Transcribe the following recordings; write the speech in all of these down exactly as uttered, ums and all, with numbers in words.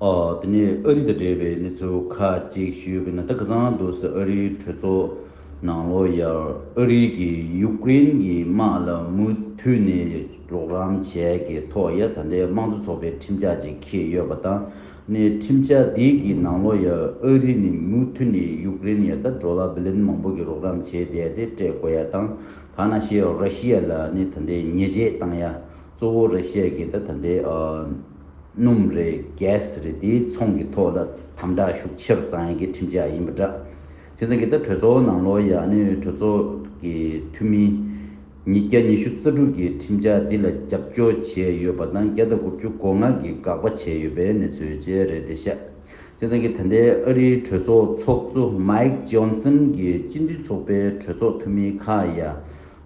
ཨོ། དེ་ནས་ཨ་རི་དང་འབྲེལ་བའི་གནས་ཚུལ་ཁག་ཅིག་ཞུས་པ་ཡིན་ན། ད་ཁ་སང་དུས་སུ་ཨ་རིའི་གྲོས་ཚོགས་ནང་ལོགས་ཡ། ཨ་རི་གིས་ཡུཀ་རེན་གྱི་དམག་ལ་མུ་མཐུད་ནས་རོགས་རམ་བྱས་ཀྱི་ཐོག་ཡ། ད་ལྟའི་དམངས་གཙོ་ཚོགས་པའི་ཁྲིམས་འཆར་ཅིག་འཁྱེར་ཡོད་པ་དང་། ནས་ཁྲིམས་འཆར་འདི་གི་ནང་ལོགས་ཡ། ཨ་རི་ནས་མུ་མཐུད་ནས་ཡུཀ་རེན་ཡ། ད་ཌོ་ལར་བི་ལི་ཡན་མང་པོ་གི་རོགས་རམ་བྱས་བསྡད་དེ་སྤྲད་དགོས་ཡ་དང་། ད་ནང་བཞིན་ར་ཤི་ཡ་ལ་ནི་ད་ལྟའི་ཉེས་ཆད་བཏང་ཡ། གཙོ་བོ་ར་ཤི་ཡ་གི་ད་ད་ལྟའི་ཨ། སྣུམ་རེད། གྷེ་སི་རེད། དེའི་ཚོང་གི་ཐོག་ལ་དམ་དྲག་ཤུགས་ཆེ་རུ་བཏང་ཡ་གི་ཁྲིམས་འཆར་ཡིན་པ་འདྲ། བྱས་ཙང་གི་ད་གྲོས་ཚོགས་ནང་ལོགས་ཡ། ནི་གྲོས་ཚོགས་ཀྱི་འཐུས་མི་ཉིས་བརྒྱ་ཉི་ཤུ་རྩ་དྲུག་གིས་ཁྲིམས་འཆར་འདི་ལ་རྒྱབ་སྐྱོར་བྱས་ཡོད་པ་དང་། བརྒྱ་དང་དགུ་བཅུ་གོ་ལྔ་གིས་དགག་པ་བྱས་ཡོད་པའི་གནས་ཚུལ་བཅས་རེད་བསྡད་ཤག་བྱས་ཙང་གི་ད་ལྟའི་ཨ་རིའི་གྲོས་ཚོགས་ཚོགས་གཙོ་མའིག་ཇོན་སན་གྱིས་སྤྱི་མཐུན་ཚོགས་པའི་གྲོས་ཚོགས་འཐུས་མི་ཁག་ཡ།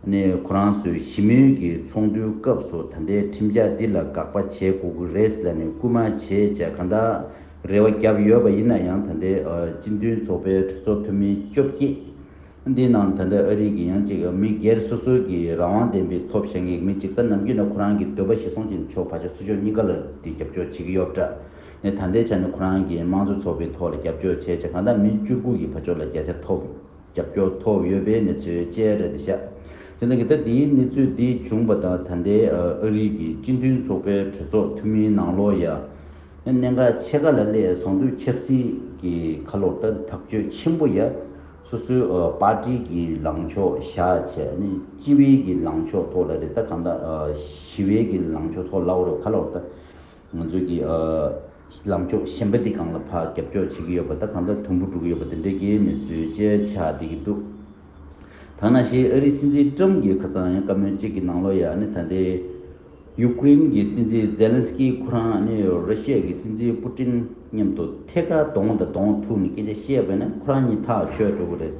ནས་ཁོ་རང་ཚོས་ཞི་མོལ་གྱི་ཚོགས་འདུའི་སྐབས་སུ་ད་ལྟའི་ཁྲིམས་འཆར་འདི་ལ་དགག་པ་བྱེད་དགོས་ཀྱི་རེད་ཟེར་ནས་སྐུལ་མ་བྱས་བྱས་གང་ལྟར་རེ་བ་བརྒྱབ་ཡོད་པ་ཡིན་ན་ཡང་། ད་ལྟའི་ཨ། སྤྱི་མཐུན་ཚོགས་པའི་གྲོས་ཚོགས་འཐུས་མི་བཅོ་བརྒྱད་འདིའི་ནང་ད་ལྟ་ཨ་རི་གི་ཡང་ཅིག་མི་སྒེར་སོ་སོ་གི་རང་དབང་ལྡན་པའི་ཐོབ་བཞག་མཁན་མི་གཅིག་ད་ནམ་རྒྱུན་ན་ཁོ་རང་གི་འདོད་པ་གཞིར་བཟུང་ཅིག་ཕྱོགས་ཕར་ཕྱོགས་སུ་ཕྱོགས་གཉིས་ཀ་ལ་དེ་རྒྱབ་སྐྱོར་བྱེད་ཀྱི་ཡོད་པ་འདྲ། ནས་ད་ལྟའི་ཆ་ནས་ཁོ་རང་གིས་དམངས་གཙོ་ཚོགས་པའི་ཐོག་ལ་རྒྱབ་སྐྱོར་བྱས་བྱས་གང་ལྟར་མི་བཅུ་དགུ་གི་ཕར་ཕྱོགས་ལ་བརྒྱ་ཆ་ཐོབ། རྒྱབ་སྐྱོར་ཐོབ་ཡོད་པའི་གནས་ཚུལ་བཅས་རེད་ཤག་དེ་འདྲ་གི་ད་དེའི་གནས་ཚུལ་འདི་བྱུང་བ་དང་། ད་ལྟའི་ཨ་རི་གི་སྤྱི་མཐུན་ཚོགས་པའི་གྲོས་ཚོགས་འཐུས་མིའི་ནང་ལོགས་ཡ། གནད་འགག་ཆེ་ཁག་ལ་སླེབས་སོང་དུས་ཆབ་སྲིད་ཀྱི་ཁ་ལོ་ད་ཐག་གཅོད་ཆེན་པོ་ཡ། སོ་སོའི་ཨ་པར་ཊི་གི་ལངས་ཕྱོགས་བཞག་བྱས་ནས་སྤྱི་པའི་གི་ལངས་ཕྱོགས་ཐོག་ལ་རེད། ད་གང་ལྟར་ཨ་ཞི་བའི་གི་ལངས་ཕྱོགས་ཐོག་ལ་འོ་རེད། ཁ་ལོ་ད། ང་ཚོའི་གི་ཨ་ལངས་ཕྱོགས་གཞན་པ་འདི་སྒང་ལ་ཕར་རྒྱབ་སྐྱོར་བྱེད་ཀྱི་ཡོད་པ། ད་གང་ལྟར་དུམ་བུ་འགྲོ་གི་ཡོད་པ་འདི་འདྲའི་གི་གནས་ཚུལ་བཅས་ཆགས་བསྡད་ཀྱི་འདུག་ད་ནང་བཞིན་ཨ་རིའི་སྲིད་འཛིན་ཏྲམ་གྱིས་ཁ་སང་ཡང་བཀའ་མོལ་གཅིག་གི་ནང་ལོགས་ཡ། ནི་ད་ལྟའི་ཡུཀ་རེན་གྱི་སྲིད་འཛིན་ཛེ་ལན་སི་ཀི་ཁོ་རང་ནི་ར་ཤི་ཡ་གི་སྲིད་འཛིན་པུ་ཏིན་མཉམ་དུ་ཐད་ཀར་གདོང་དང་གདོང་ཐུག་ནས་སྐད་ཆ་བཤད་པ་ཡིན་ན་ཁོ་རང་གཉིས་ཐག་ཆོད་འགྲོ་གི་རེད།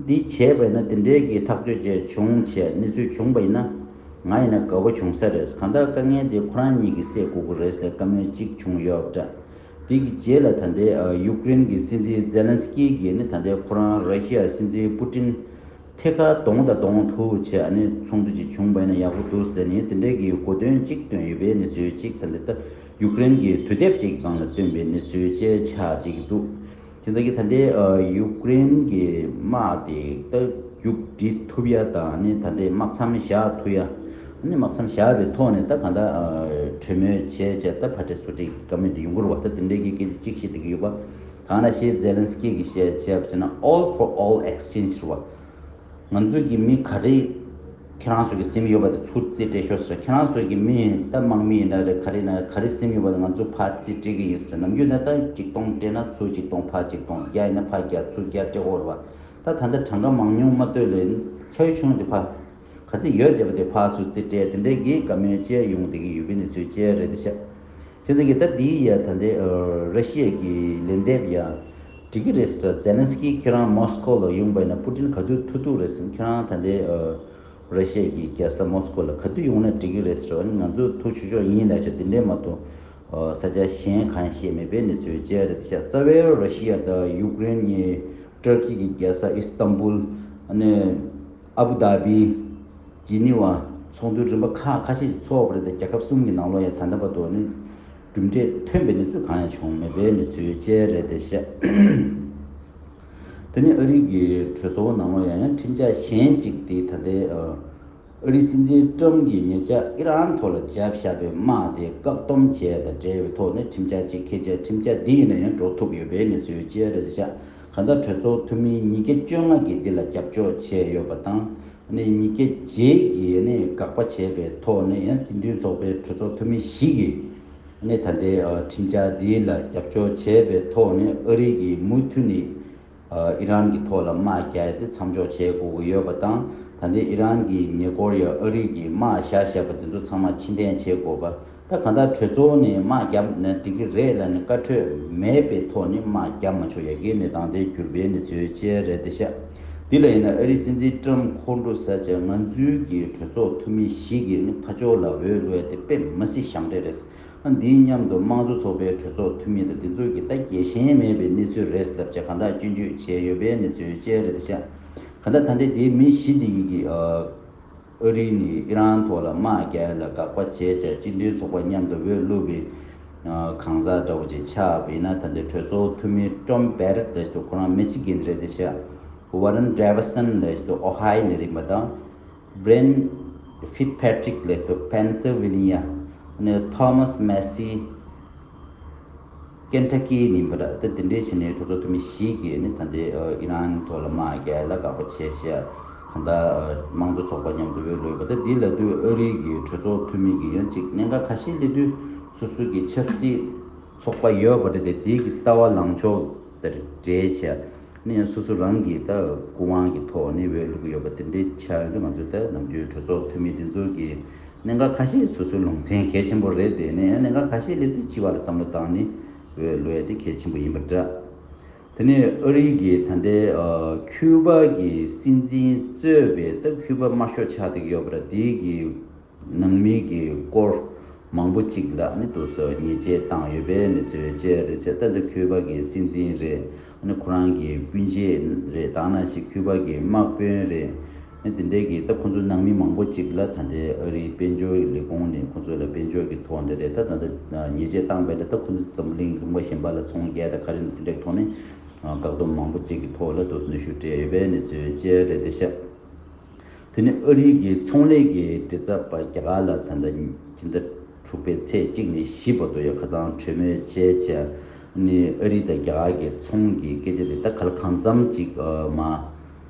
འདི་བྱས་པ་ཡིན་ན་དེ་འདྲའི་གི་ཐག་གཅོད་བྱས་བྱུང་བྱས་གནས་ཚུལ་བྱུང་བ་ཡིན་ན། ང་ཡིན་ན་དགའ་པོ་བྱུང་ས་རེད། གང་ལྟར་དཀའ་ངལ་དེ་ཁོ་རང་ཉིད་ཀྱིས་སེལ་དགོས་ཀྱི་རེད་ཟེར་བཀའ་མོལ་གཅིག་བྱུང་ཡོད་པ་འདྲ། དེ་གི་རྗེས་ལ་ད་ལྟའི་ཨ་ཡུཀ་རེན་གྱི་སྲིད་འཛིན་ཛེ་ལན་སི་ཀི་གིས་ནི་ད་ལྟའི་ཁོ་རང་ར་ཤི་ཡ་སྲིད་འཛིན་པུ་ཏིན་ཐད་ཀར་གདོང་དང་གདོང་ཐུག་བྱས་ཨ་ནི་ཚོགས་འདུ་ཅིག་བྱུང་བ་ཡིན་ན་ཡག་པོ་འདུག་ཟེར་ནས་དེ་འདྲའི་གི་གོ་སྟོན་གཅིག་བཏོན་ཡོད་པའི་གནས་ཚུལ་གཅིག་ད་ལྟ་ད་ཡུཀ་རེན་གྱི་དུས་དེབ་ཅིག་གི་སྒང་ལ་བཏོན་པའི་གནས་ཚུལ་བཅས་ཆགས་བསྡད་ཀྱི་འདུག་དེ་འདྲ་གི་ད་ལྟའི་ཨ་ཡུཀ་རེན་གྱི་དམག་དེ་ད་མཇུག་སྒྲིལ་ཐུབ་ཡ་དང་། ནི་ད་ལྟའི་དམག་མཚམས་བཞག་ཐུབ་ཡ། ནི་དམག་མཚམས་བཞག་པའི་ཐོག་ནས་ད་གང་ལྟར་ཨ་གྲོས་མོལ་བྱས་བྱས་ད་ཕར་འགྲན་ཚུར་འགྲན་གྱི་བཀའ་མོལ་དེ་ཡོང་གི་རེད་བ། ད་དེ་འདྲའི་གི་སྐད་ཆ་གཅིག་བཤད་བསྡད་ཀྱི་ཡོད་པ། གང་ལ་ཞེས་ཛེ་ལན་སི་ཀི་གིས་བཤད་བྱས་པ་ཟེར་ན། All for all exchange རེད་བ། ང་ཚོ་གི་མི་ག་རེ་ཁྱེད་རང་ཚོ་གི་སེམས་ཡོད་པ་དེ་ཚུར་རྩིས་སྤྲད་ཤོག་ཟེར། ཁྱེད་རང་ཚོ་གི་མི་ད་དམག་མི་ཡིན་ན་རེད། ག་རེ་ན་ག་རེ་སེམས་ཡོད་པ་དེ་ང་ཚོ་ཕར་རྩིས་སྤྲད་ཀྱི་ཡིན་ཟེར། ནམ་རྒྱུན་ན་ད་གཅིག་སྟོང་སྤྲད་ན་ཚུར་གཅིག་སྟོང་ཕར་གཅིག་སྟོང་བརྒྱ་ཡིན་ན་ཕར་བརྒྱ་ཚུར་བརྒྱ་སྤྲད་དགོས་རེད་བ། ད་ད་ལྟ་གྲངས་ཀ་མང་ཉུང་མ་ལྟོས་ལས་ཁྱབ་ཆུང་དེ་ཕར་ག་ཚོད་ཡོད་བསྡད་པ་དེ་ཕར་ཚུར་རྩིས་སྤྲད། དེ་འདྲའི་གི་བཀའ་མོལ་བཅས་ཡོང་བསྡད་ཀྱི་ཡོད་པའི་གནས་ཚུལ་བཅས་རེད་ཤག་དེ་ཚོ་གི་ད་འདི་ཡ་ད་ལྟའི་ཨ་ར་ཤི་ཡ་གི་ལན་འདེབས་ཡ་འགྲིག་གི་རེད་ཟེར། ཛེ་ལན་སི་ཀི་ཁྱེད་རང་མོ་སི་ཀོ་ལ་ཡོང་བ་ཡིན་ན་པུ་ཏིན་ག་དུས་ཐུག་ཐུག་རེད་ཟེར། ཁྱེད་རང་ད་ལྟའི་ཨ་ར་ཤི་ཡ་གི་རྒྱལ་ས་མོ་སི་ཀོ་ལ་ག་དུས་ཡོང་ན་འགྲིག་གི་རེད་ཟེར་བ་ནི། ང་ཚོ་ཐུག་ཆོག་ཆོག་ཡིན་ལབ་བྱས། དེ་འདྲས་མ་གཏོགས་ཨ་ས་ཆ་གཞན་གང་བཤད་མེད་པའི་གནས་ཚུལ་བཅས་རེད་ཤག་རྩ་བའི་ར་ཤི་ཡ་དང་ཡུཀ་རེན་གཉིས་ཏུར་ཀི་གི་རྒྱལ་ས་ཨི་སི་ཏམ་བུལ། ཨ་ནི་ཨ་བུ་དྷ་བི། ཇི་ནི་ཝ། ཚོགས་འདུ་རིམ་པ་ཁག་ཁ་ཤས་ཤིག་ཚོགས་པ་རེད་དེ། རྒྱལ་ཁབ་གསུམ་གྱི་ནང་ལོགས་ཡ་ད་ལྟ་བར་དུ་ནི་གྲུབ་འབྲས་ཐོན་པའི་གནས་ཚུལ་གང་ཡང་བྱུང་མེད་པའི་གནས་ཚུལ་བཅས་རེད་དེ་ཤག་དེ་ནི་ཨ་རི་གི་གྲོས་ཚོགས་ནང་ལོགས་ཡ་ཡང་ཁྲིམས་འཆར་གཞན་གཅིག་དེ་ད་ལྟའི་ཨ་ཨ་རིའི་སྲིད་འཛིན་ཏྲམ་གྱིས་ཉེ་ཆར་ཨི་རན་ཐོག་ལ་བརྒྱབ་བཞག་པའི་དམག་དེ་བཀག་སྡོམ་བྱས་དང་འབྲེལ་བའི་ཐོག་ནས་ཁྲིམས་འཆར་གཅིག་འཁྱེར་བྱས། ཁྲིམས་འཆར་འདི་ཡིན་ན་ཡང་འགྲོ་ཐུབ་ཡོད་པའི་གནས་ཚུལ་བཅས་རེད་དེ་ཤག་གང་ལྟར་གྲོས་ཚོགས་འཐུས་མི་ཉིས་བརྒྱ་བཅོ་ལྔ་གིས་འདི་ལ་རྒྱབ་སྐྱོར་བྱས་ཡོད་པ་དང་། ནས་ཉིས་བརྒྱ་བརྒྱད་ཀྱིས་ནས་དགག་པ་བྱས་པའི་ཐོག་ནས་ཡང་སྤྱི་མཐུན་ཚོགས་པའི་གྲོས་ཚོགས་འཐུས་མི་བཞི་གིས་ནས་ད་ལྟའི་ཨ་ཁྲིམས་འཆར་འདི་ལ་རྒྱབ་སྐྱོར་བྱས་པའི་ཐོག་ནས་ཨ་རི་གིས་མུ་མཐུད་ནས་ཨ་ཨི་རན་གྱི་ཐོག་ལ་དམག་རྒྱག་ཡ་དེ་མཚམས་འཇོག་བྱེད་དགོས་ཀྱི་ཡོད་པ་དང་། ད་ལྟའི་ཨི་རན་གྱི་ཉེ་འཁོར་ཡ་ཨ་རི་གིས་དམག་བཞག་བཞག་པ་དེ་ཚོ་ཚང་མ་ཕྱིར་འཐེན་བྱེད་དགོས་པ། ད་གང་ལྟར་གྲོས་ཚོགས་ནས་དམག་བརྒྱབ་ན་འགྲིག་གི་རེད་ལབ་ནས་བཀའ་འཁྲོལ་མེད་པའི་ཐོག་ནས་དམག་བརྒྱབ་མ་ཆོག་ཡ་གི་གནས་སྟངས་དེ་གྱུར་པའི་གནས་ཚུལ་བཅས་རེད་དེ་ཤག་འདི་ལ་ཡིན་ན་ཨ་རིའི་སྲིད་འཛིན་ཏྲམ་ཁོང་ཁྲོ་ཟ་བྱས་ང་ཚོའི་གི་གྲོས་ཚོགས་འཐུས་མི་བཞི་གིས་ནི་ཕར་ཕྱོགས་ལ་འོས་བླུགས་ཡ་དེ་དཔེ་མི་སྲིད་ཞན་ཏོག་རེད། ཨ་འདིའི་མཉམ་དུ་དམངས་གཙོ་ཚོགས་པའི་གྲོས་ཚོགས་འཐུས་མི་དང་འདི་ཚོ་གི་ད་རྒྱལ་ཞེན་མེད་པའི་གནས་ཚུལ་རེད་ཟེར་བྱས་གང་ལྟར་སྐྱོན་བརྗོད་བྱས་ཡོད་པའི་གནས་ཚུལ་བཅས་རེད་དེ་ཤག་གང་ལྟར་ད་ལྟའི་དེའི་མི་བཞི་འདི་གི་གི་ཨ། ཨ་རི་ནས་ཨི་རན་ཐོག་ལ་དམག་རྒྱག་ཡ་ལ་དགག་པ་བྱས་བྱས་སྤྱི་མཐུན་ཚོགས་པ་མཉམ་དུ་འོས་བླུགས་པའི་ གང་ཟག་འདྲ་བོ་ཅིག་ཆགས་པ་ཡིན་ན། ད་ལྟའི་གྲོས་ཚོགས་འཐུས་མི་ཀྲོམ་བེ་རེད་ལབ་ཞིག་འདུག་ཁོ་རང་མི་ཆི་གན་རེད་དེ་ཤག Warren Davidson ལབ་ཞིག་འདུག་ཨོ་ཧའི་ནས་རེད་པ་དང་། Brian Fitzpatrick ལབ་ཞིག་འདུག Pennsylvania ནས། Thomas Massie Kentucky ནས་ཡིན་པ་འདྲ། ད་དེ་འདྲའི་བྱས་ནས་གྲོས་ཚོགས་འཐུས་མི་བཞི་གིས་ནི་ད་ལྟའི་ཨི་རན་ཐོག་ལ་དམག་རྒྱག་ལ་དགག་པ་བྱས་བྱས། གང་ལྟར་དམངས་གཙོ་ཚོགས་པ་མཉམ་དུ་འོས་བླུགས་པ། ད་འདི་ལབ་དུས་ཨ་རི་གི་གྲོས་ཚོགས་འཐུས་མི་གིས་ཡང་ཅིག་གནད་འགག་ཁ་ཤས་སླེབས་དུས་སོ་སོ་གི་ཆབ་སྲིད་ཚོགས་པ་ཡོད་པ་རེད་དེ། དེའི་གི་ལྟ་བ་ལངས་ཕྱོགས་དེར་འགྲེལ་བྱས་ནས་ཡང་སོ་སོ་རང་གི་ད་སྐུ་དབང་གི་ཐོག་ནས་འོས་བླུགས་ཀྱི་ཡོད་པ་དེ་འདྲའི་ཆགས་ཡོང་དུས། ང་ཚོས་ད་ནམ་རྒྱུན་གྲོས་ཚོགས་འཐུས་མི་འདི་ཚོ་གི་གནད་འགག་ཁ་ཤས་སོ་སོའི་ལུང་ཚན་གལ་ཆེན་པོ་རེད་དེ། ནས་ཡང་གནད་འགག་ཁ་ཤས་སླེབས་དུས་སྤྱི་བ་ལ་བསམ་བློ་བཏང་ནས་འོས་བླུགས་ཡ་དེ་གལ་ཆེན་པོ་ཡིན་པ་འདྲ། དེ་ནས་ཨ་རི་གི་ད་ལྟའི་ཨ་ཁྱུ་པ་གི་སྲིད་འཛིན་གཙོས་པའི་ད་ཁྱུ་པ་དམར་ཤོག་ཆགས་བསྡད་ཀྱི་ཡོད་པ་རེད། དེའི་གི་ནང་མི་གི་སྐོར་མང་པོ་ཅིག་ལ་ནི་དུ་སོ་ཉེས་ཆད་བཏང་ཡོད་པའི་གནས་ཚུལ་བཅས་རེད་ཟེར། ད་ལྟ་ཁྱུ་པ་གི་སྲིད་འཛིན་རེད། ཨ་ནི་ཁོ་རང་གི་སྤུན་མཆེད་རེད། དེ་ནང་བཞིན་ཁྱུ་པ་གི་དམག་དཔོན་རེད། ཨ་ནི་དེ་འདྲའི་གི་ད་ཁོ་ཚོ་ནང་མི་མང་པོ་ཅིག་ལ་ད་ལྟའི་ཨ་རིའི་དཔལ་འབྱོར་ལས་ཁུངས་ནས་ཁོ་ཚོ་ལ་དཔལ་འབྱོར་གི་ཐོག་འདི་རེད། ད་ད་ལྟ་ཉེས་ཆད་བཏང་བས། ད་ད་ཁོ་ཚོ་འཛམ་གླིང་ལུང་པ་གཞན་པ་ལ་ཚོང་རྒྱག་ད་ག་རེ་དེ་འདྲའི་ཐོག་ནས་བཀག་སྡོམ་མང་པོ་ཅིག་གི་ཐོག་ལ་དུ་གནོན་ཤུགས་སྤྲད་ཡོད་པའི་གནས་ཚུལ་བཅས་རེད་དེ་ཤག་དེ་ནི་ཨ་རི་གི་ཚོང་ལས་ཀྱི་མགྲིན་ཚབ་པ་རྒྱ་གར་ལ་ད་ལྟ་ཕྱི་ཟླ་དྲུག་པའི་ཚེས་གཅིག་ནས་བཞི་བར་དུ་ཡ་ཁ་སང་གྲོས་མོལ་བྱས་བྱས་ནི་ཨ་རི་དང་རྒྱ་གར་གྱི་ཚོང་གི་སྐད་ཆ་དེ་ད་ག་ལ་གང་འཚམ་ཅིག་མ་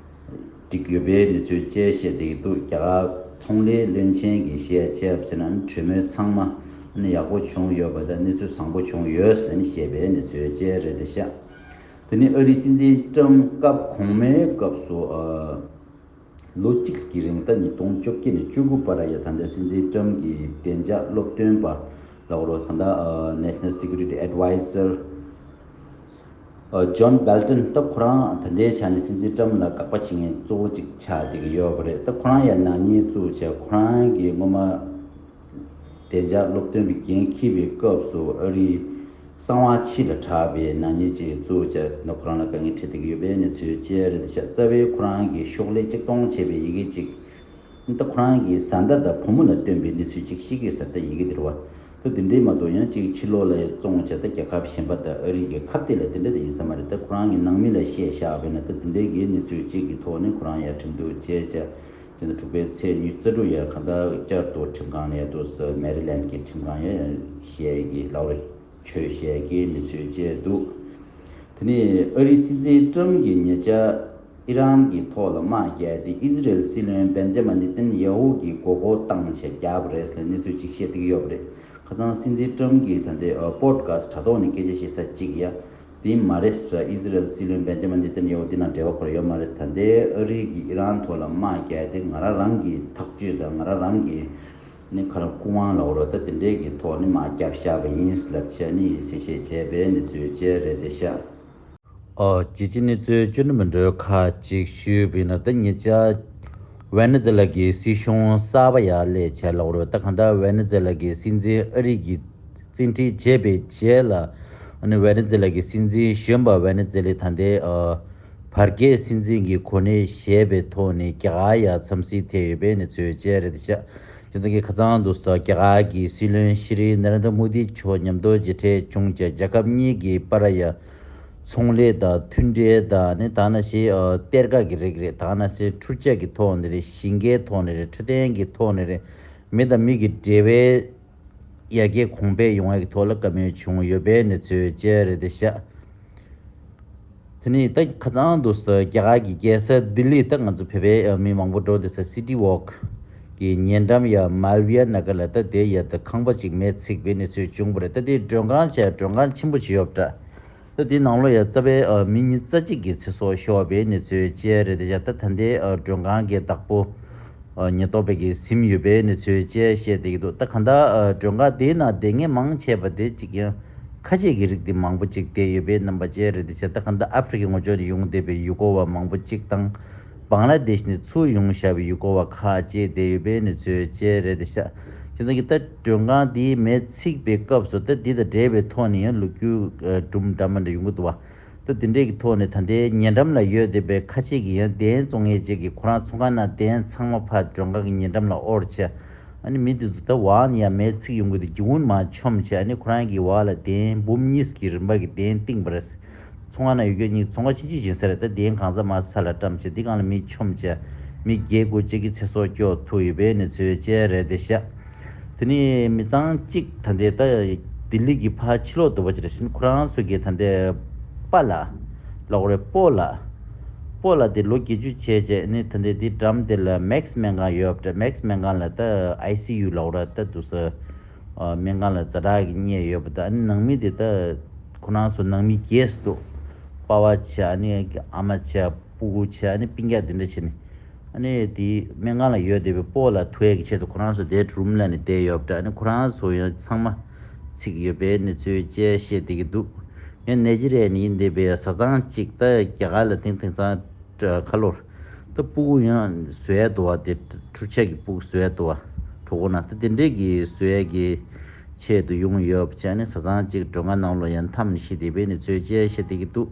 འགྲིག་ཡོད་པའི་གནས་ཚུལ་བཅས་བཤད་བསྡད་ཀྱི་འདུག་རྒྱ་གར་ཚོང་ལས་བློན་ཆེན་གྱིས་བཤད་བྱས་པ་ཟེར་ན་གྲོས་མོལ་ཚང་མ་ནི་ཡག་པོ་བྱུང་ཡོད་པ་དང་གནས་ཚུལ་བཟང་པོ་བྱུང་ཡོད་ཟེར་ནས་བཤད་པའི་གནས་ཚུལ་བཅས་རེད་དེ་ཤག་དེ་ནི་ཨ་རིའི་སྲིད་འཛིན་ཀྲམ་སྐབས་གོང་མའི་སྐབས་སུ་ཨ། ལོ་གཅིག་གི་རིང་ད་ཉིས་སྟོང་བཅོ་བརྒྱད་ནས་བཅུ་དགུ་བར་ཡ་ད་ལྟ་སྲིད་འཛིན་ཀྲམ་གྱི་བདེ་འཇགས་སློབ་སྟོན་པ་ལ་འོ་རོ་ད་ལྟ་National Security Advisor John Bolton ད་ཁོ་རང་ད་ལྟའི་ཆ་ནས་སྲིད་འཛིན་ཀྲམ་ལ་དགག་པ་བྱེད་མཁན་གཙོ་བོ་གཅིག་ཆགས་བསྡད་ཀྱི་ཡོད་པ་རེད། ད་ཁོ་རང་ཡ་ནག་ཉེས་བཙུགས་བྱས། ཁོ་རང་གི་སྔོན་མ་བདེ་འཇགས་སློབ་སྟོན་པའི་འགན་འཁྱེར་བའི་སྐབས་སུ་ཨ་རིའི་གསང་བ་ཕྱི་ལ་གྲགས་པའི་ནག་ཉེས་ཅིག་བཙུགས་བྱས་ནས་ཁོ་རང་ལ་དཀའ་ངལ་འཕྲད་བསྡད་ཀྱི་ཡོད་པའི་གནས་ཚུལ་བཅས་རེད་ཤག་རྩ་བའི་ཁོ་རང་གི་ཤོག་ལྷེ་གཅིག་སྟོང་བྱས་པའི་ཡི་གེ་ཅིག་ད་ཁོ་རང་གི་བཟའ་ཟླ་དང་བུ་མོ་ལ་སྟོན་པའི་གནས་ཚུལ་ཅིག་ཤེས་ཀྱི་ཡོད་ས་རེད། ད་ཡི་གེ་འདིར་བ་ད་འདི་འདྲའི་མ་གཏོགས་ཡང་ཅིག་ཕྱི་ལོགས་ལ་ཡང་བཙོང་བྱས་ད་རྒྱལ་ཁབ་གཞན་པ་དང་ཨ་རི་གི་ཁ་གཏད་ལ་དེ་འདྲ་ད་ཡིན་ས་མ་རེད། ད་ཁོ་རང་གི་ནང་མི་ལ་བཤད་བཞག་པས་ན་ད་དེ་འདྲའི་གི་གནས་ཚུལ་ཅིག་གི་ཐོག་ནས་ཁོ་རང་ཡང་ཁྲིམས་གཏུག་བྱས་བྱས། དེ་ནས་དྲུག་པའི་ཚེས་ཉི་ཤུ་རྩ་དྲུག་ཡ་གང་ལྟར་བསྐྱར་དུ་ཁྲིམས་ཁང་ནས་ཡ་དུ་ས་མེ་རི་ལན་གྱི་ཁྲིམས་ཁང་ཡ་བཤད་ཀྱི་ལག་རོགས་ཆོས་བཤད་ཀྱི་གནས་ཚུལ་བཅས་འདུག་དེ་ནས་ཨ་རིའི་སྲིད་འཛིན་ཀྲམ་གྱིས་ཉེ་ཆར་ཨི་རན་གྱི་ཐོག་ལ་དམག་བརྒྱབ་སྟེ་ཨི་ཟི་རེལ་སྲིད་བློན་བེན་ཇ་མ་ནི་ཏན་ཡ་ཧུ་གྱི་མགོ་སྐོར་བཏང་བྱས་བརྒྱབ་པ་རེད་ཟེར་གནས་ཚུལ་ཅིག་བཤད་བསྡད་ཀྱི་ཡོད་པ་རེད། ཁ་སང་སྲིད་འཛིན་ཀྲམ་གྱིས་ད་ལྟའི་པོ་ཌི་ཁ་སི་ཊི་དྲ་ཐོག་ནས་སྐད་ཆ་བཤད་ས་གཅིག་ཡ། དེ་མ་རེད་ཟེར། ཨི་ཟི་རེལ་སྲིད་བློན་བེན་ཇ་མན་ནེ་ཏན་ཡ་ཧུ་དེ་ནང་འབྲེལ་བ་ཁོ་རང་ཡོད་མ་རེད། ད་ལྟའི་ཨ་རི་གིས་ཨི་རན་ཐོག་ལ་དམག་བརྒྱབ་དེ་ང་རང་རང་གི་ཐག་གཅོད་དང་ང་རང་རང་གི་ནི་ཁ་རང་སྐུ་དབང་ལ་འོ་རོ་ད་དེ་འདྲའི་གི་ཐོག་ནས་དམག་བརྒྱབ་བཞག་པ་ཡིན་ལབ་བྱས་ནི་གསལ་བཤད་བྱས་པའི་གནས་ཚུལ་བཅས་རེད་དེ་ཤག་ཨོ་རྒྱལ་སྤྱིའི་གནས་ཚུལ་བཅུ་འདྲ་མི་འདྲ་ཁག་ཅིག་ཞུས་པ་ཡིན་ན། ད་ཉེ་ཆར་ཝེ་ནེ་ཛེ་ལ་གི་སྲིད་གཞུང་གསར་པ་ཡར་སླེབས་བྱས་ལབ་རེད། ད་གང་ལྟར་ཝེ་ནེ་ཛེ་ལ་གི་སྲིད་འཛིན་ཨ་རི་གིས་བཙན་ཁྲིད་བྱས་པའི་རྗེས་ལ། ཨ་ནི་ཝེ་ནེ་ཛེ་ལ་གི་སྲིད་འཛིན་གཞོན་པ་ཝེ་ནེ་ཛེ་ལའི་ད་ལྟའི་ཨ་བར་བརྒལ་སྲིད་འཛིན་གྱི་གོ་གནས་བཞེས་པའི་ཐོག་ནས་རྒྱ་གར་ཡར་འཚམས་གཟིགས་ཐེབས་ཡོད་པའི་གནས་ཚུལ་བཅས་རེད་ཤག་དེ་དག་གི་ཁ་སང་དུ་ས་རྒྱ་གར་གྱི་སྲིད་བློན་ཤྲི་ནེ་རེན་དྲ་མོ་དི་མཆོག་མཉམ་དུ་མཇལ་འཕྲད་བྱུང་བྱས། རྒྱལ་ཁབ་གཉིས་ཀྱི་བར་ཡ་ཚོང་ལས་དང་མཐུན་འབྲེལ་དང་ནི་ད་ནང་བཞིན་ཨ་གཏེར་ཁ་གི་རིགས་རེད། ད་ནང་བཞིན་འཕྲུལ་ཆས་ཀྱི་ཐོག་ནས་རེད། ཞིང་ཁའི་ཐོག་ནས་རེད། འཕྲོད་བསྟེན་གྱི་ཐོག་ནས་རེད། མི་དང་མི་གི་འབྲེལ་བའི་ཡར་རྒྱས་གོང་འཕེལ་ཡོང་ཡག་གི་ཐོག་ལ་བཀའ་མོལ་བྱུང་ཡོད་པའི་གནས་ཚུལ་བཅས་རེད་དེ་ཤག་དེ་ནས་ད་ཁ་སང་དུ་ས་རྒྱ་གར་གྱི་རྒྱལ་ས་ལྡི་ལི་ད་ང་ཚོ་བོད་པའི་མི་མང་པོ་འགྲོ་དེ་ས་སི་ཊི་ཝོག་གི་ཉེ་འགྲམ་ཡ་མལ་བི་ཡ་ན་གར་ལ་ད་དེ་ཡ་ད་ཁང་པ་ཅིག་མེ་ཚིག་པའི་གནས་ཚུལ་བྱུང་བ་རེད། ད་དེ་མགྲོན་ཁང་བྱས་མགྲོན་ཁང་ཆེན་པོ་ཅིག་ཡོད་པ་འདྲ། ད་དེ་ནང་ལོགས་ཡ་རྩ་བའི་ཨ་མི་ཉི་ཤུ་རྩ་གཅིག་གི་ཚེ་སྲོག་ཤོར་བའི་གནས་ཚུལ་བཅས་རེད་དེ་ཤག་ད་ད་ལྟའི་ཨ་མགྲོན་ཁང་གི་བདག་པོ་ཨ་ཉེན་རྟོག་པའི་གི་ཟིན་ཡོད་པའི་གནས་ཚུལ་བཅས་བཤད་བསྡད་ཀྱི་འདུག་ད་གང་ལྟར་ཨ་མགྲོན་ཁང་དེའི་ནང་བསྡད་མཁན་མང་ཆེ་བ་དེ་གཅིག་ཡང་ཁ་ཆེ་གི་རིགས་དེ་མང་པོ་གཅིག་བསྡད་ཡོད་པའི་རྣམ་པ་བཅས་རེད་དེ་ཤག་ད་གང་ལྟར་ཨ་ཧྥི་རི་ཀའི་ངོས་ཕྱོགས་ནས་ཡོང་བསྡད་པའི་ཡུལ་སྐོར་བ་མང་པོ་གཅིག་དང་། བང་ལ་དེཤ་ནས་ཚུར་ཡོང་བཞག་པའི་ཡུལ་སྐོར་བ་ཁག་ཅིག་བསྡད་ཡོད་པའི་གནས་ཚུལ་བཅས་རེད་དེ་ཤག་དེ་ཚོ་གི་ད་མགྲོན་ཁང་དེའི་མེ་ཚིག་པའི་སྐབས་སུ་ད་འདི་དང་འབྲེལ་བའི་ཐོག་ནས་ཡང་ལོ་རྒྱུས་ཨ་སྒྲུང་འདྲ་མི་འདྲ་ཡོང་གི་འདུག་བ། ད་དེ་འདྲའི་གི་ཐོག་ནས་ད་ལྟའི་ཉེ་འགྲམ་ལ་ཡོད་བསྡད་པའི་ཁ་ཆེ་གི་ཡང་གདན་བཙོང་མཁན་ཅིག་གིས་ཁོ་རང་ཚོང་ཁང་ནང་གདན་ཚང་མ་ཕར་མགྲོན་ཁང་གི་ཉེ་འགྲམ་ལ་དབོར་བྱས། ཨ་ནི་མི་དེ་ཚོ་ད་བར་ནས་ཡང་མེ་འཚིག་ཡོང་གི་འདུག་སྒེའུ་ཁུང་མར་མཆོངས་བྱས། ཨ་ནི་ཁོ་རང་གི་བར་ལ་གདན་འབུམ་གཉིས་ཀྱི་རིམ་པ་གི་གདན་བཏིང་བ་རེད། ཚོང་ཁང་ནང་ཡོད་མཁན་གཉིས་ཚོང་ཁང་ཆུང་ཆུང་ཡིན་ས་རེད། ད་གདན་གང་ཚང་མར་ས་ལ་བཀྲམ་བྱས། འདི་སྒང་ལ་མི་མཆོངས་བྱས། མི་བརྒྱད་དགུ་བཅས་ཀྱི་ཚེ་སྲོག་སྐྱོབ་ཐུབ་ཡོད་པའི་གནས་ཚུལ་བཅས་རེད་བསྡད་ཤག་དེ་ནས་མི་ཚང་གཅིག་ད་ལྟའི་ད་ལྡི་ལི་གི་ཕར་ཕྱི་ལོགས་དུ་བ་ཅིག་རེད་ཤག་ཁོ་རང་ཚོ་གི་ད་ལྟའི་པཱ་ལགས་ལབ་དགོས་རེད། སྤོ་ལགས། སྤོ་ལགས་དེ་ལོ་བརྒྱད་ཅུ་བྱས་བྱས་ནི་ད་ལྟའི་དེ་འགྲམ་དེ་ལ་མེག་སི་སྨན་ཁང་ཡོད་པ་འདྲ། མེག་སི་སྨན་ཁང་ལ་ད་ཨའི་སི་ཡུ་ལབ་དགོས་རེད། ད་དུ་ས་སྨན་ཁང་ལ་ཛ་དྲག་གི་བསྙལ་ཡོད་པ། ད་ཨ་ནི་ནང་མི་དེ་ད་ཁོ་རང་ཚོ་ནང་མི་བརྒྱད་ཙམ་འདུག་པ་ཕ་བྱས། ཨ་ནི་ཨ་མ་བྱས། སྤུ་གུ་བྱས། ཨ་ནི་སྤུན་ཀྱག་དེ་འདྲ་བྱས་ནས། ཨ་ནི་དེ་སྨན་ཁང་ལ་ཡོད་བསྡད་པའི་སྤོ་ལགས་ཐུག་ཡས་ཀྱི་ཆེད་དུ་ཁོ་རང་ཚོ་དེ་རུམ་ལ་ནས་བསྡད་ཡོད་པ་འདྲ། ཨ་ནི་ཁོ་རང་ཚོ་ཡང་ཚང་མ་འཚིག་ཡོད་པའི་གནས་ཚུལ་བཅས་བཤད་བསྡད་ཀྱི་འདུག་ཡང་ནེ་ཇི་རི་ཡ་ནས་ཡིན་བསྡད་པའི་བཟའ་ཚང་གཅིག་ད་རྒྱ་གར་ལ་དེང་དེང་སང་ཁ་ལོར་ད་སྤུ་གུ་ཡང་བཟོ་ཡས་འདུག་བ། དེ་འཕྲུལ་ཆས་ཀྱི་སྤུ་གུ་བཟོ་ཡས་འདུག་བ། གྲོད་ཁོག་ན་ད་དེ་འདྲས་ཀྱི་བཟོ་ཡས་ཀྱི་ཆེད་དུ་ཡོང་ཡོད་པ་བྱས་ནས་བཟའ་ཚང་གཅིག་མགྲོན་ཁང་ནང་ལོགས་ཡང་འཐམས་ནས་ཤི་བསྡད་པའི་གནས་ཚུལ་བཅས་བཤད་བསྡད་ཀྱི་འདུག་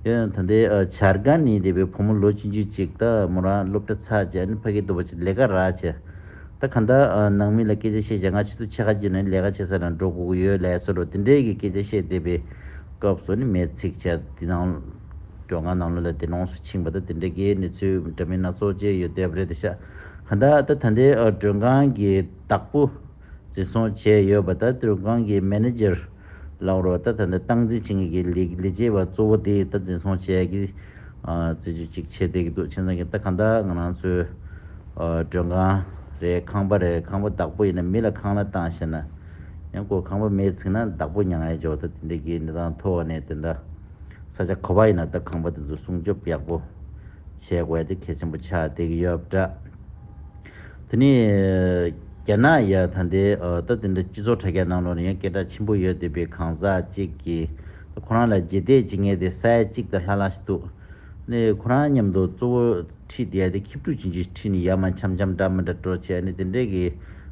ཡང་ད་ལྟའི་ཨ་ཇར་ཁན་ནས་བསྡད་པའི་བུ་མོ་ལོ་ཆུང་ཆུང་གཅིག་ད་མོ་རང་སློབ་གྲྭ་ཚར་བྱས་ནས་ཕ་གི་འདུག་པ་ཅིག་ལས་ཀ་རག་བྱས། ད་གང་ལྟར་ཨ་ནང་མི་ལ་སྐད་ཆ་བཤད་བྱས། ང་ཆུ་ཚོད་ཕྱེད་ཀ་རྗེས་ནས་ལས་ཀ་བྱེད་ས་ལ་འགྲོ་དགོས་ཀྱི་ཡོད་ལབ་སོ་རོ། དེ་འདྲའི་གི་སྐད་ཆ་བཤད་བསྡད་པའི་སྐབས་སུ་ནི་མེ་འཚིག་བྱས། དེ་ནང་མགྲོན་ཁང་ནང་ལོགས་ལ་དེ་ལོངས་སུ་ཕྱིན་པ་ད་དེ་འདྲའི་གི་གནས་ཚུལ་འདྲ་མིན་སྣ་ཚོགས་བཅས་ཡོད་བསྡད་པ་རེད་དེ་ཤག་གང་ལྟར་ད་ད་ལྟའི་ཨ་མགྲོན་ཁང་གི་བདག་པོ་འཛིན་བཟུང་བྱས་ཡོད་པ། ད་མགྲོན་ཁང་གི་མེ་ནེ་ཇར་ལབ་རོགས། ད་ད་ལྟ་སྟངས་འཛིན་བྱེད་མཁན་གྱི་ལས་ལས་བྱེད་པ་གཙོ་བོ་དེ་ད་འཛིན་བཟུང་བྱས་ཀྱི་ཨ་རྩད་གཅོད་ཅིག་བྱས་བསྡད་ཀྱི་འདུག་བྱས་ཙང་གི་ད་གང་ལྟར་ང་རང་ཚོའི་ཨ་མགྲོན་ཁང་རེད། ཁང་པ་རེད། ཁང་པ་བདག་པོ་ཡིན་ན་མི་ལ་ཁང་གླ་བཏང་ཤེས་ན་ཡང་ཁོ་ཁང་པ་མེ་འཚིག་ན་བདག་པོ་མྱངས་ཡས་འཇོག་ད་དེ་འདྲ་གི་གནས་སྟངས་ཐོག་ནས་དེ་འདྲ་ས་ཆ་ག་པ་ཡིན་ན་ད་ཁང་པ་དེ་ཚོ་སྲུང་སྐྱོབ་ཡག་པོ་བྱེད་དགོས་དེ་གལ་ཆེན་པོ་ཆགས་བསྡད་ཀྱི་ཡོད་པ་འདྲ། དེ་ནས་རྒྱ་ནག་ཡ་ད་ལྟའི་ཨ་ད་དེ་འདྲ་སྤྱི་ཚོགས་དྲ་རྒྱ་ནང་ལོགས་ནས་ཡང་སྐད་གྲགས་ཆེན་པོ་ཡོད་བསྡད་པའི་གང་ཟག་ཅིག་གིས་ཁོ་རང་ལ་རྗེས་འདེད་བྱེད་མཁན་དེ་ས་ཡ་གཅིག་དང་ལྷག་ལྷག་ཞིག་འདུག་ནས་ཁོ་རང་མཉམ་དུ་གཙོ་བོ་ཁྲིད་བསྡད་ཡ་དེ་ཁྱི་ཕྲུག་ཆུང་ཆུང་ཁྲིད་ནས་ཡ་མ་འཆམ་འཆམ་འདྲ་མི་འདྲ་འགྲོ་བྱས་ནས་དེ་འདྲས་ཀྱི་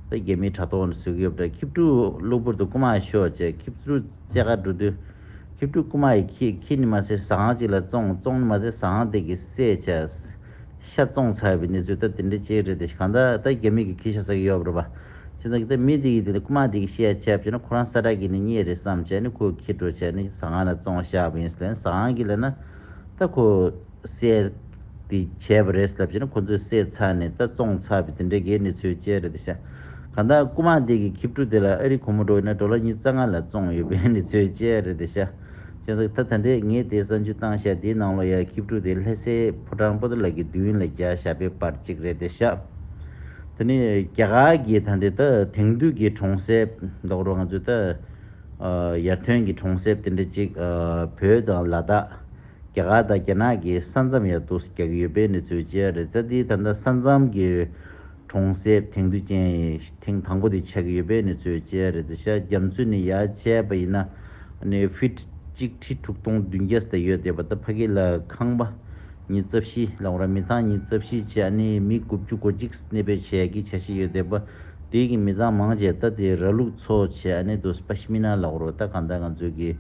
ད་རྒྱ་མིའི་དྲ་ཐོག་ནས་བཟོ་གི་ཡོད་པ་འདྲ། ཁྱི་ཕྲུག་གློ་བུར་དུ་རྐུ་མ་ཤོར་བྱས། ཁྱི་ཕྲུག་བཙལ་ག་འགྲོ་དུས། ཁྱི་ཕྲུག་རྐུ་མ་ཡིས་ཁྱེར་ཁྱེར་ནི་མ་ཟད་ཟ་ཁང་ཅིག་ལ་བཙོངས། བཙོངས་ནི་མ་ཟད་ཟ་ཁང་དེ་གི་བསད་བྱས་ཤ་བཙོངས་ཚར་བའི་གནས་ཚུལ་ད་དེ་འདྲ་ཅིག་རེད་དེ། གང་ལྟར་ད་རྒྱ་མི་གི་ཁྱི་ཤ་ཟ་གི་ཡོད་རེད་པ། བྱས་ཙང་གི་ད་མི་དེ་གི་དེ་ནི་རྐུ་མ་དེ་གི་བཤད་བྱས་བྱས་ན་ཁོ་རང་ས་ཁྲ་གི་ནི་རྙེད་རེད་བསམ་བྱས་ནི་ཁོ་ཁྱེར་འགྲོ་བྱས་ནི་ཟ་ཁང་ལ་བཙོངས་བཞག་པ་ཡིན་ཟེར། ཟ་ཁང་གི་ལ་ན་ད་ཁོ་བསད་དེ་བྱས་པ་རེད་ལབ་བྱས་ན་ཁོ་ཚོས་བསད་ཚར་ནས་ད་བཙོངས་ཚར་བའི་དེ་འདྲ་གི་གནས་ཚུལ་བཅས་རེད་དེ་ཤག་གང་ལྟར་རྐུ་མ་དེ་གི་ཁྱི་ཕྲུག་དེ་ལ་ཨ་རི་སྒོར་མོ་འགྲོ་ཡིན་ན་ཌོ་ལར་ཉི་ཤུ་རྩ་ལྔ་ལ་བཙོངས་ཡོད་པའི་གནས་ཚུལ་བཅས་རེད་དེ་ཤག་བྱས་ཙང་ད་ད་ལྟའི་ངས་དེ་གསར་འགྱུར་བཏང་བཞག་དེའི་ནང་ལོགས་ཡ་ཁྱི་ཕྲུག་དེ་ལྷ་སའི་ཕོ་བྲང་པོ་ཏ་ལ་གི་མདུན་ལ་རྒྱག་བཞག་པའི་པར་གཅིག་རེད་དེ་ཤག་དེ་ནས་རྒྱ་གར་གྱི་ད་ལྟའི་ད་དེང་དུས་ཀྱི་གྲོང་གསེབ་ལབ་རོགས། ང་ཚོའི་ད་ཨ་ཡར་ཐོན་གྱི་གྲོང་གསེབ་དེ་འདྲ་ཅིག་ཨ་བོད་དང་ལ་དྭགས། རྒྱ་གར་དང་རྒྱ་ནག་གི་ས་མཚམས་ཡ་འདུག་རྒྱག་གི་ཡོད་པའི་གནས་ཚུལ་བཅས་རེད། ད་འདི་ད་ལྟ་ས་མཚམས་ཀྱི་གྲོང་གསེབ་དེང་དུས་ཅན་ཐེངས་དང་པོ་དེ་ཆགས་ཀྱི་ཡོད་པའི་གནས་ཚུལ་བཅས་རེད། དེ་ཤ་རྒྱ་མཚོ་ནས་ཡར་བྱས་པ་ཡིན་ན་ཨ་ནི་ཕིཊ་གཅིག་ཁྲི་དྲུག་སྟོང་བདུན་བརྒྱ་ཙམ་ཡོད་བསྡད་པ། ད་ཕ་གི་ལ་ཁང་པ་ཉི་ཤུ་རྩ་བཞི་ལབ་ར། མི་ཚང་ཉི་ཤུ་རྩ་བཞི་བྱས་ཨ་ནི་མི་དགུ་བཅུ་གོ་གཅིག་གནས་སྤོས་བྱས་ཀྱི་འཆར་གཞི་ཡོད་བསྡད་པ། དེ་གི་མི་ཚང་མང་ཆེ་ད་དེ་ར་ལུག་འཚོ་བྱས་ཨ་ནི་དུ་པ་ཤི་མི་ན་ལབ་རོ། ད་གང་ལྟར་ང་ཚོའི་གི་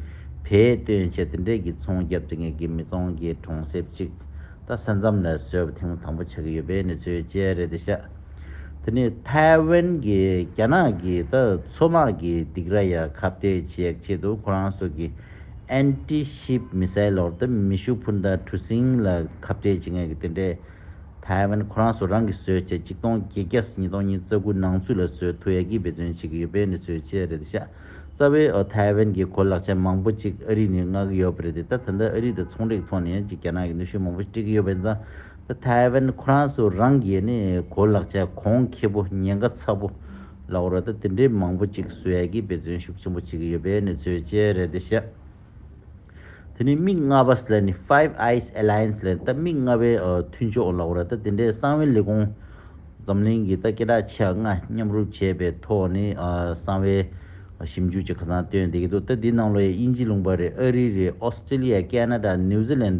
བལ་བཏོན་བྱས་དེ་འདྲས་ཀྱི་ཚོང་རྒྱབ་དེ་ངེད་ཀྱི་མི་ཚང་གི་གྲོང་གསེབ་ཅིག་ད་ས་མཚམས་ལ་བཟོས་པ་ཐེངས་དང་པོ་ཆགས་ཀྱི་ཡོད་པའི་གནས་ཚུལ་བཅས་རེད་དེ་ཤག་དེ་ནས་ཐའེ་ཝན་གྱི་རྒྱ་ནག་གི་ད་མཚོ་དམག་གི་སྡིགས་ར་ཡ་ཁ་གཏད་བྱེད་ཡག་ཆེད་དུ་ཁོ་རང་ཚོ་གི་ཨན་ཊི་ཤིབ་མི་སེལ་ལོར་ད་མེ་ཤུགས་འཕུར་མདའ་གྲུ་གཟིངས་ལ་ཁ་གཏད་བྱེད་མཁན་གྱི་དེ་འདྲས། ཐའེ་ཝན་ཁོ་རང་ཚོ་རང་གིས་བཟོས་བྱས་གཅིག་སྟོང་བརྒྱད་བརྒྱ་ཉིས་སྟོང་ཉི་ཤུ་རྩ་དགུ་ནང་ཚུད་ལ་བཟོ་ཐུབ་ཡག་གི་འབད་བརྩོན་བྱེད་ཀྱི་ཡོད་པའི་གནས་ཚུལ་བཅས་རེད་ཤག་རྩ་བའི་ཨོ་ཐའེ་ཝན་གྱི་གོ་ལག་ཆ་མང་པོ་ཅིག་ཨ་རི་ནས་མངགས་ཀྱི་ཡོད་པ་རེད་དེ། ད་ད་ལྟ་ཨ་རི་དང་ཚོང་འབྲེལ་ཐོག་ནས་ཡང་ཅིག་རྒྱ་ནག་གི་གནོན་ཤུགས་མང་པོ་སྤྲད་ཀྱི་ཡོད་པ་ཡིན་ཙང་། ད་ཐའེ་ཝན་ཁོ་རང་ཚོ་རང་གིས་ནི་གོ་ལག་ཆ་གོང་ཁེ་པོ་ཉེན་ཁ་ཚ་པོ་ལབ་ར། ད་དེ་འདྲའི་མང་པོ་ཅིག་བཟོ་ཡག་གི་འབད་བརྩོན་ཤུགས་ཆེན་པོ་བྱེད་ཀྱི་ཡོད་པའི་གནས་ཚུལ་བཅས་རེད་དེ་ཤག་དེ་ནས་མིག་ལྔ་པ་ཟེར་ནི་Five Eyes Alliance ལ་ད་མིག་ལྔ་པའི་ཨ་མཐུན་ཕྱོགས་ལབ་ར། ད་དེ་འདྲའི་གསང་བའི་ལས་ཁུངས་འཛམ་གླིང་གི་ད་སྐད་གྲགས་ཆེ་བ་ལྔ་མཉམ་རུབ་བྱས་པའི་ཐོག་ནས་ཨ་གསང་བའི་ཞིབ་འཇུག་ཅིག་ཁ་སང་བཏོན་བསྡད་ཀྱི་འདུག་ད་འདི་ནང་ལོགས་ཡ་དབྱིན་ཇི་ལུང་པ་རེད། ཨ་རི་རེད། ཨོ་སི་ཀྲི་ལི་ཡ། ཁེ་ན་ཌ། ནིའུ་ཛི་ལན་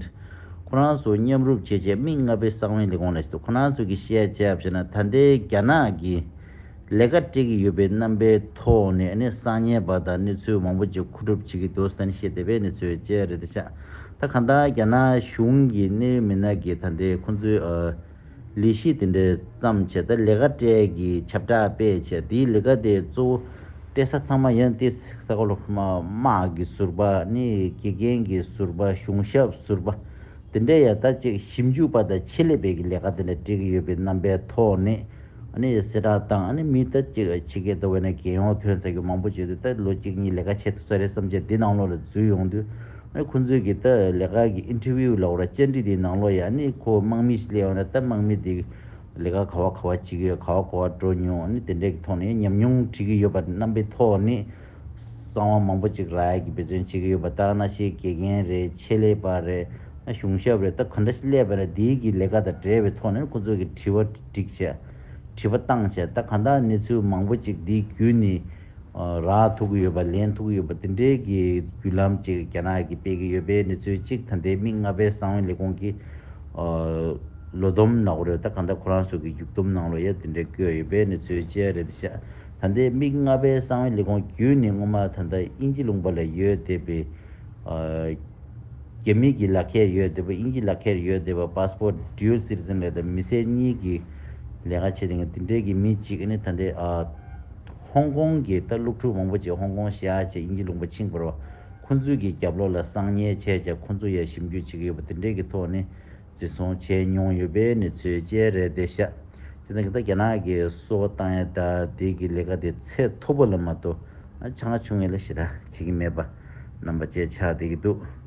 ཁོ་རང་ཚོ་མཉམ་རུབ་བྱས་བྱས་མིག་ལྔ་པའི་གསང་བའི་ལས་ཁུངས་ལ་ཞིག་འདུག་ཁོ་རང་ཚོ་གི་བཤད་བྱས་བྱས་ན་ད་ལྟའི་རྒྱ་ནག་གི་ལས་ཀ་སྤྲད་ཀྱི་ཡོད་པའི་རྣམ་པའི་ཐོག་ནས་ཨ་ནི་གསང་ཉན་པ་དང་གནས་ཚུལ་མང་པོ་ཅིག་མཁོ་སྒྲུབ་བྱེད་ཀྱི་འདུག་ཟེར་ནས་བཤད་བསྡད་པའི་གནས་ཚུལ་བཅས་རེད་དེ་ཤག་ད་གང་ལྟར་རྒྱ་ནག་གཞུང་གི་གནད་ཡོད་མི་སྣ་གིས་ད་ལྟའི་ཁོང་ཚོའི་ཨ་ ལས་གཞི་དེ་འདྲའི་བརྩམས་བྱས། ད་ལས་ཀ་སྤྲད་ཀྱི་ཁྱབ་བསྒྲགས་སྤེལ་བྱས། དེའི་ལས་ཀ་དེ་གཙོ་བོ་སྤྲད་ས་ཚང་མ་ཡང་དེ་ས་ག་ལོ་དམག་གི་ཟུར་པ་ནི། དགེ་རྒན་གྱི་ཟུར་པ། གཞུང་ཞབས་ཟུར་པ། དེ་འདྲའི་ཡང་ད་ཅིག་ཞིབ་འཇུག་པ་དང་ཆེད་ལས་པའི་གི་ལས་ཀ་དེ་འདྲ་སྤྲད་ཀྱི་ཡོད་པའི་རྣམ་པའི་ཐོག་ནས། ཨ་ནི་གསལ་བསྒྲགས་བཏང་། ཨ་ནི་མི་ད་ཅིག་ཕྱི་རྒྱལ་ལྟ་བུ་ན་རྒྱལ་ཡོངས་ཐོན་ཚར་རྒྱུ་མང་པོ་བྱེད་དུས། ད་ལོ་གཅིག་གཉིས་ལས་ཀ་བྱེད་ཐུབ་ས་རེད་བསམ་བྱས་འདི་ནང་ལོགས་ལ་འཛུལ་ཡོང་དུས། ཨ་ནི་ཁོང་ཚོས་ཀྱི་ད་ལས་ཀ་གི་ཨིན་ཊར་བིའུ་ལབ་དགོས་ར། བཅར་འདྲི་དེའི་ནང་ལོགས་ཡ། ཨ་ནི་ཁོ་དམག་མི་ཞིག་སླེབས་ཡོང་ན། ད་དམག་མི་དེ་ལས་ཀ་ག་བ་ག་བ་བྱེད་ཀྱི་ཡོད། ག་བ་ག་བ་འགྲོ་མྱོང་། ཨ་ནི་དེ་འདྲའི་གི་ཐོག་ནས་ཉམས་མྱོང་འདྲི་གི་ཡོད་པ་རྣམ་པའི་ཐོག་ནས། གསང་བ་མང་པོ་ཅིག་རག་ཡ་གི་འབད་བརྩོན་བྱེད་ཀྱི་ཡོད་པ། ད་ནང་བཞིན་དགེ་རྒན་རེད། ཆེད་ལས་པ་རེད། གཞུང་ཞབས་རེད། ད་ག་འདྲ་ཞིག་སླེབས་པ་རེད། དེའི་གི་ལས་ཀ་དང་འབྲེལ་བའི་ཐོག་ནས་ཁོ་ཚོ་གི་དྲི་བ་དྲིས་བྱས། དྲི་བ་བཏང་བྱས། ད་གང་ལྟར་གནས་ཚུལ་མང་པོ་ཅིག་འདི་བརྒྱུད་ནས་རག་ཐུབ་ཀྱི་ཡོད་པ། ལེན་ཐུབ་ཀྱི་ཡོད་པ། དེ་འདྲའི་གི་བརྒྱུད་ལམ་ཅིག་རྒྱ་ནག་གིས་སྤེལ་གྱི་ཡོད་པའི་གནས་ཚུལ་གཅིག། ད་ལྟའི་མིག་སྔ་པའི་གསང་བའི་ལས་ཁུངས་ཀྱི་ལོ་སྡོམ་ནང་ལོགས་རེད། ད་གང་ལྟར་ཁོ་རང་ཚོ་གི་མཇུག་སྡོམ་ནང་ལོགས་ཡ་དེ་འདྲ་བཀོད་ཡོད་པའི་གནས་ཚུལ་བཅས་རེད་ཤག། ད་ལྟའི་མིག་སྔ་པའི་གསང་བའི་ལས་ཁུངས་བརྒྱུད་ནས་སྔོན་མ་ད་ལྟ་དབྱིན་ཇི་ལུང་པ་ལ་ཡོད་བསྡད་པའི་རྒྱ་མི་གི་ལག་ཁྱེར་ཡོད་བསྡད་པ། དབྱིན་ཇི་ལག་ཁྱེར་ཡོད་བསྡད་པ། པཱ་སི་པོར་ཊི་ཌུའལ་སི་ཊི་ཛེན་རེད། ད་མི་སེར་གཉིས་ཀྱི་ལས་ཀ་བྱེད་བསྡད་མཁན་དེ་འདྲའི་གི་མི་གཅིག། ཨ་ནི་ད་ལྟའི་ཨ་ཧོང་ཀོང་གི་ད་སློབ་ཕྲུག་མང་པོ་ཅིག་ཧོང་ཀོང་ཤར་བྱས་དབྱིན་ཇི་ལུང་པ་ཕྱིན་པ་རེད་བ། ཁོང་ཚོའི་གི་རྒྱབ་ལོགས་ལ་གསང་ཉན་བྱས་བྱས་ཁོང་ཚོ་ཡ་ཞིབ་འཇུག་བྱེད་ཀྱི་ཡོད་པ། དེ་འདྲའི་གི་ཐོག་ནས་འཛིན་བཟུང་བྱས་མྱོང་ཡོད་པའི་གནས་ཚུལ་བཅས་རེད་བསྡད་ཤག། དེ་ནས་ད་རྒྱ་ནག་གིས་སོ་བཏང་ཡ་ད་དེ་གི་ལས་ཀ་དེ་ཚད་མཐོ་པོ་ལ་མ་གཏོགས་ཨ་ཆུང་ང་ཆུང་ངེ་ལ་ཞེ་དྲག་བྱེད་ཀྱི་མེད་པ་རྣམ་པ་བཅས་ཆགས་བསྡད་ཀྱི་འདུག།